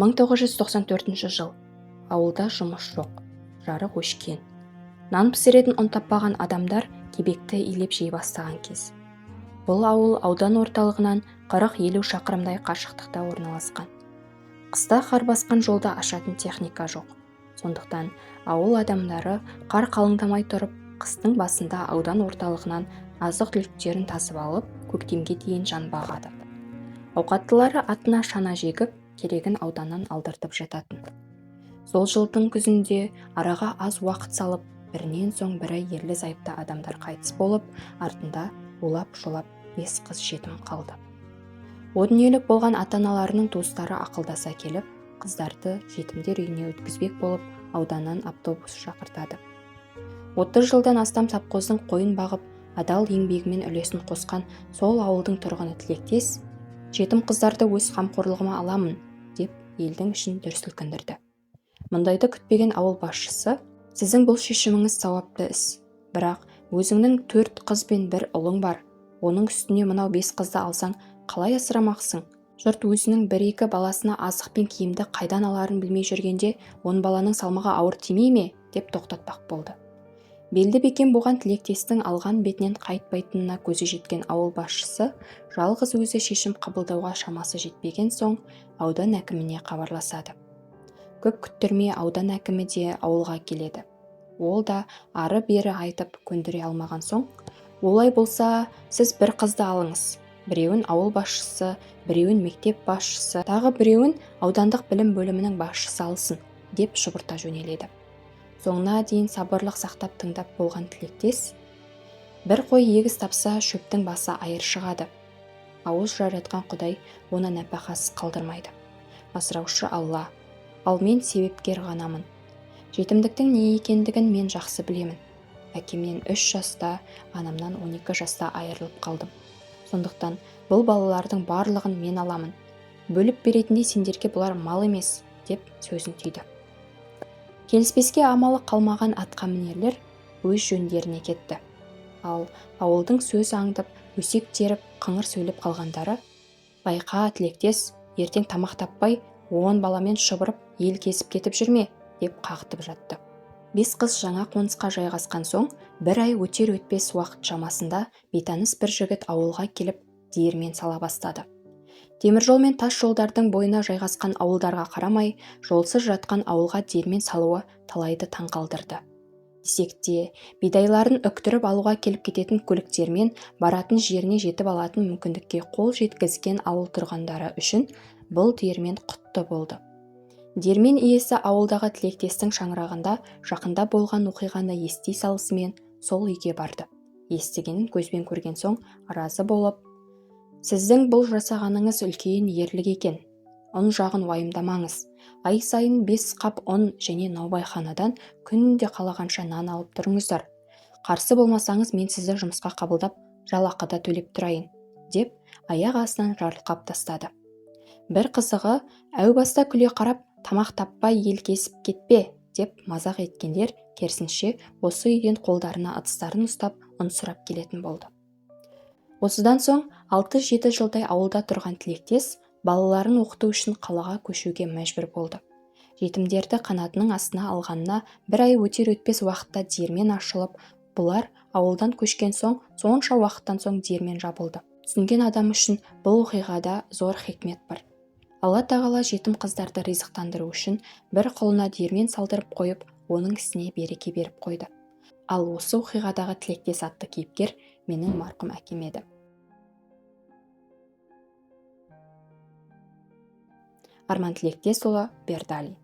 1994 жыл. Ауылда жұмыс жоқ, жарық өшкен. Нан пісіретін ұн таппаған адамдар кебекті илеп жей бастаған кез. Бұл ауыл аудан орталығынан 40-50 шақырымдай қашықтықта орналасқан. Қыста қар басқан жолды ашатын техника жоқ. Сондықтан ауыл адамдары қар қалыңдамай тұрып, қыстың басында аудан орталығынан азық-түліктерін тасып алып, көктемге дейін жан бағады. Ауқаттылары атына шана жегіп, керегін ауданнан алдыртып жататын. Сол жылдың күзінде араға аз уақыт салып, бірінен соң бірі ерлі-зайыпты адамдар қайтыс болып, артында улап-шулап 5 қыз жетім қалды. О дүниелік болған ата-аналарының туыстары ақылдаса келіп, қыздарды жетімдер үйіне өткізбек болып, ауданнан автобус шақыртады. 30 жылдан астам совхоздың қойын бағып, адал еңбегімен үлесін қосқан сол ауылдың тұрғыны Тілектес, жетім қыздарды өз қамқорлығыма аламын, деп елдің ішін дүр сілкіндірді. Мұндайды күтпеген ауыл басшысы, сіздің бұл шешіміңіз сауапты іс, бірақ өзіңнің 4 қыз бен 1 ұлың бар, оның үстіне мынау 5 қызды алсаң қалай асырамақсың? Жұрт өзінің 1-2 баласына азық пен киімді қайдан аларын білмей жүргенде 10 баланың салмағы ауыр тимей ме, деп тоқтатпақ болды. Белді бекем болған Тілектестің алған бетінен қайтпайтынына көзі жеткен ауыл басшысы жалғыз өзі шешім қабылдауға шамасы жетпеген соң аудан әкіміне хабарласады. Көп күттірмей аудан әкімі де ауылға келеді. Ол да ары-бері айтып көндіре алмаған соң, олай болса, сіз бір қызды алыңыз, біреуін ауыл басшысы, біреуін мектеп басшысы, тағы біреуін аудандық білім бөлімінің басшысы алсын, деп шұбырта жөнеледі. Соңына дейін сабырлық сақтап тыңдап болған Тілектес, бір қой егіз тапса, шөптің басы айыр шығады. Ауыз жаратқан Құдай оны нәпақасыз қалдырмайды. Асыраушы Алла, ал мен себепкер ғанамын. Жетімдіктің не екендігін мен жақсы білемін. Әкемнен 3 жаста, анамнан 12 жаста айырылып қалдым. Сондықтан бұл балалардың барлығын мен аламын. Бөліп беретіндей сендерге бұлар мал емес, деп сөзін түйді. Келіспеске амалы қалмаған атқамінерлер өз жөндеріне кетті. Ал ауылдың сөз аңдып, өсек теріп, қыңыр сөйлеп қалғандары, байқа, Тілектес, ертең тамақ таппай, 10 баламен шұбырып, ел кезіп кетіп жүрме, деп қағытып жатты. 5 қыз жаңа қонысқа жайғасқан соң, бір ай өтер-өтпес уақыт шамасында бейтаныс бір жігіт ауылға келіп, диірмен сала бастады. Теміржол мен тас жолдардың бойына жайғасқан ауылдарға қарамай, жолсыз жатқан ауылға диірмен салуы талайды таңқалдырды. Десек те, бидайларын үктіріп алуға келіп кететін көліктермен баратын жеріне жетіп алатын мүмкіндікке қол жеткізген ауыл тұрғындары үшін бұл диірмен құтты болды. Диірмен иесі ауылдағы Тілектестің шаңырағында жақында болған оқиғаны ести салысымен сол үйге барды. Естігенін көзбен көрген соң разы болып, сіздің бұл жасағаныңыз үлкен ерлік екен. Ұн жағын уайымдамаңыз. Ай сайын 5 қап ұн және наубайханадан күнде қалағанша нан алып тұрыңыздар. Қарсы болмасаңыз, мен сізді жұмысқа қабылдап, жалақы да төлеп тұрайын, деп аяқ астынан жарылқап тастады. Бір қызығы, әу баста күле қарап, тамақ таппай ел кесіп кетпе, деп мазақ еткендер керісінше осы үйден қолдарына ыдыстарын ұстап ұн сұрап келетін болды. Осыдан соң 6-7 жылдай ауылда тұрған Тілектес балаларын оқыту үшін қалаға көшуге мәжбүр болды. Жетімдерді қанатының астына алғанына бір ай өтер-өтпес уақытта диірмен ашылып, бұлар ауылдан көшкен соң сонша уақыттан соң диірмен жабылды. Түсінген адам үшін бұл оқиғада зор хикмет бар. Алла тағала жетім қыздарды ризықтандыру үшін бір құлына диірмен салдырып қойып, оның ісіне береке беріп қойды. Ал осы оқиғадағы Тілектес атты кейіпкер менің марқұм әкем еді. Арман Тілектесұлы Бердалин.